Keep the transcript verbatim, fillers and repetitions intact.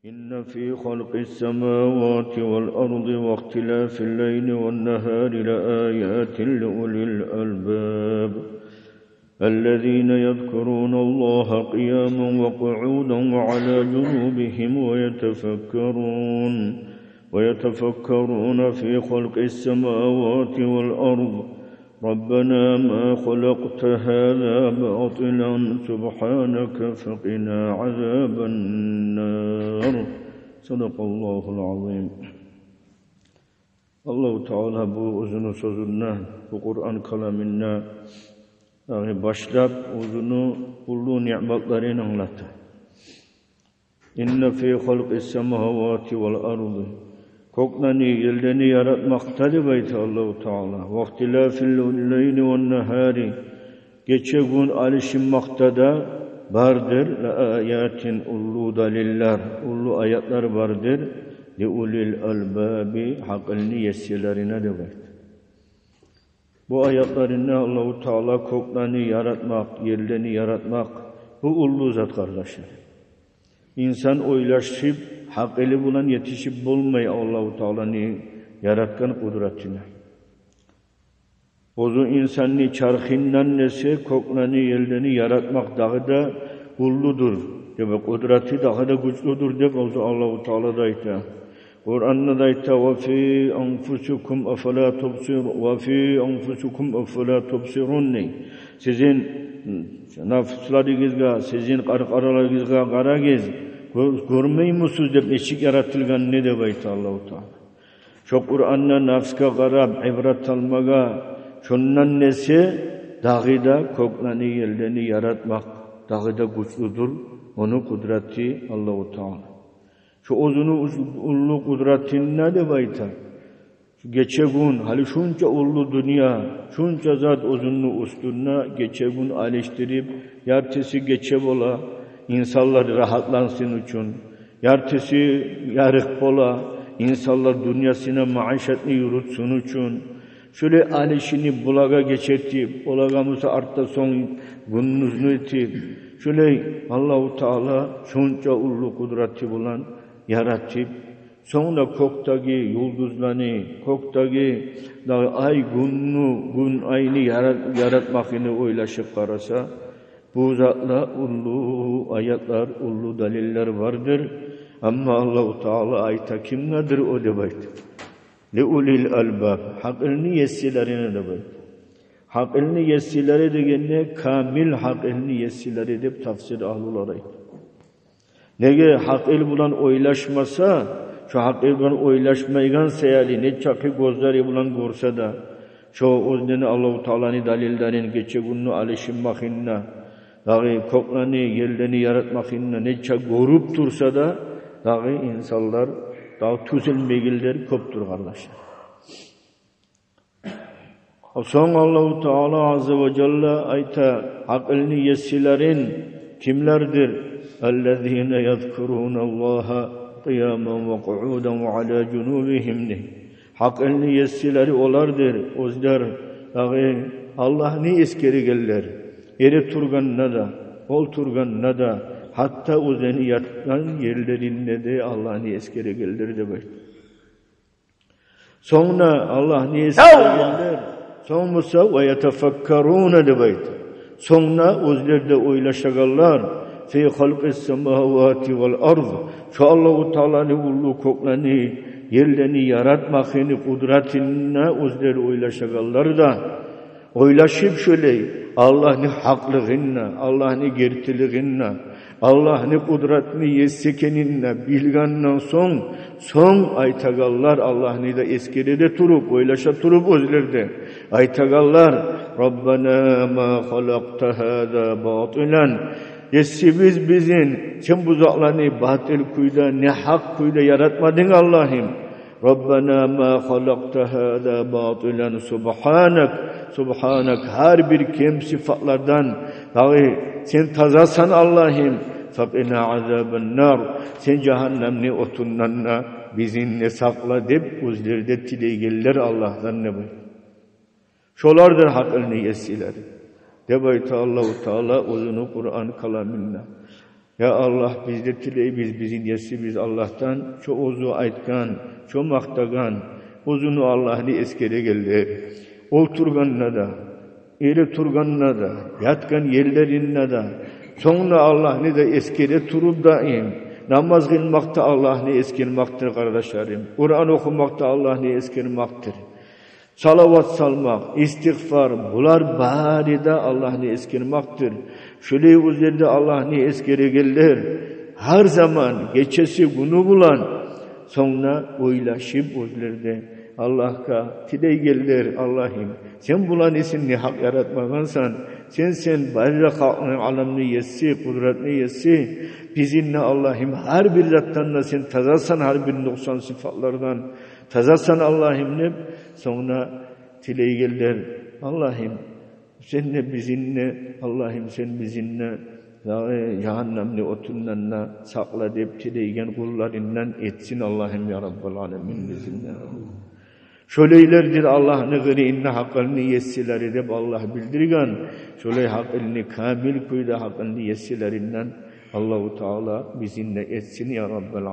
إن في خلق السماوات والأرض واختلاف الليل والنهار لآيات لأولي الألباب الذين يذكرون الله قياما وقعودا وعلى جنوبهم ويتفكرون، ويتفكرون في خلق السماوات والأرض ربنا ما خلقت هذا باطلا سبحانك فقنا عذاب النار. صدق الله العظيم. Аллагьу Таала бу оьзюню сёзюнде, бу Къуран каламында, ягъни башлап, оьзюню уллу ниъматларын англата. إن في خلق السماوات والأرض. Кёклени, ерлени яратмакъда, деп айта Аллагьу Таала, واختلاف الليل والنهار. Гече-гюн алышынмакъда да бардыр, لآيات, уллу далиллер, уллу аятлар бардыр, لأولي الألباب, гьакъылны есилерине, деп айта. Бу аятларында Аллагьу Таала кёклени яратмакъ, ерлени яратмакъ, бу уллу зат, къардашлар. Инсан ойлашып, гьакъылы булан етишип болмай Аллагьу Тааланы яратгъан къудратына. Оьзю инсанны чархындан эсе, кёклени, ерлени яратмакъ дагъы да уллудур, деп, къудраты дагъы да гючлюдюр, деп оьзю Аллагьу Таала да айта. Къуранда да айта: وفي أنفسكم أفلا تبصر، وفي أنفسكم أفلا تبصرون, дей. Сизин нафсларыгъызгъа, сизин къаркъараларыгъызгъа къарагъыз, гё-, гёрмеймисиз, деп, нечик яратылгъанны, деп айта Аллагьу Таала. Шо Къуранда нафсгъа къарап, ибрат алмагъа, шондан эсе дагъы да кёклени, ерлени яратмакъ дагъы да гючлюдюр, ону къудраты Аллагьу Таала. Шо оьзюню уз-, уллу къудратына, деп айта. Шу гече-гюн, гьали шунча уллу дюнья, шунча зат оьзюню уьстюнде, гече-гюн алышдырып, яртысы гече бола, инсанлар рагьатлансын учун, яртысы ярыкъ бола, инсанлар дюньясына маишатны юрютсюн учун. Шолай алышынып, булагъа гече этип, олагъа буса артда сонг гюндюзню этип, шолай Аллагьу Таала шунча уллу къудраты булан яратып, сонг да кёкдеги юлдузланы, кёкдеги дагъы ай, гюнню, гюн, айны ярат-, яратмакъны ойлашып къараса, бу затда уллу аятлар, уллу далиллер бардыр. Амма Аллагьу Таала айта: кимгедир о, деп айта. لأولي الألباب, гьакъылны есилерине, деп айта. Гьакъылны есилери дегенде, камил гьакъылны есилери деп тафсир агьлулар айта. Неге, гьакъыл булан ойлашмаса, шо гьакъыл булан ойлашмайгъан саялы, нечакъы гёзлери булан гёрсе де, шо оьзлени Аллагьу Тааланы далиллерин, гече-гюнню алышынмагъын да, дагъы кёклени, ерлени яратмагъын да нече гёрюп турса да, дагъы инсанлар дагъы тюзелмейгенлер кёпдюр, къардашлар. Сонг Аллагьу Таала азза ва жалла айта гьакъылны есилерин кимлердир? الذين يذكرون الله قياما وقعودا وعلى جنوبهم, дей. Гьакъылны есилери олардыр, оьзлер дагъы Аллагьны эсгерегенлер, эретургъанда да, олтургъанда да, гьатта оьзлени ятгъан ерлеринде де Аллагьны эсгерегенлер, деп айта. Сонг да Аллагьны эсгерегенлер, сонг буса ويتفكرون, деп айта. Сонг да оьзлер де ойлашагъанлар, في خلق السماوات والأرض, шо Аллагьу Тааланы уллу кёклени, ерлени яратмагъыны къудратына оьзлер ойлашагъанлар да, ойлашып шолай Аллагьны гьакълыгъын да, Аллагьны гертилигин де, Аллагьны къудратны еси экенин де билгенден сонг, сонг айтагъанлар, Аллагьны да эсгере де туруп, ойлаша туруп оьзлер де, айтагъанлар: ربنا ما خلقت هذا باطلا. Есибиз бизин, сен бу затланы батил кюйде, негьакъ кюйде яратмадынг, Аллагьым. ربنا ما خلقت هذا باطلا سبحانك, سبحانك, гьар бир кем сыфатлардан дагъы сен тазасан, Аллагьым. فقنا عذاب النار, сен жагьаннамны отундан да бизин де сакъла, деп оьзлер де тилейгенлер Аллагьдан, деп айта. Шолардыр гьакъылны есилери, деп айта Аллагьу Таала оьзюню Къуран каламында. Я Аллагь, биз де тилейбиз бизин есибиз Аллагьдан, шо оьзю айтгъан, шо макътагъан, оьзюню Аллагьны эсгерегенлер, олтургъанда да, эретургъанда да, ятгъан ерлеринде де, сонг да Аллагьны да эсгере туруп даим. Намаз къылмакъ да Аллагьны эсгермекдир, къардашларым. Къуран охумакъ да Аллагьны эсгермекдир. Салават салмакъ, истигъфар, булар бары да Аллагьны эсгермекдир. Шолай оьзлер де Аллагьны эсгерегенлер, гьар заман, гечеси, гюню булан, сонг да ойлашып оьзлер де Аллагьгъа тилейгенлер: Аллагьым, сен буланы сен негьакъ яратмагъансан, сен, сен бары да халкъны, аламны еси, къудратны еси, бизин де, Аллагьым, гьар бир затдан да сен тазасан, гьар бир нукъсан сыфатлардан тазасан, Аллагьым, деп, сонг да тилейгенлер: Аллагьым, сен де бизин де, Аллагьым, сен бизин де, э, жагьаннемни отундан да сакъла деп тилейген къулларынгдан этсин, Аллагьым, я Раббал аламин, бизин де. Шолайлардыр Аллагьны къырыйында гьакъылны есилери деп Аллагь билдирген. Шолай гьакъылны, камил кюйде гьакъылны есилеринден Аллагьу Таала бизин де этсин, я Раббал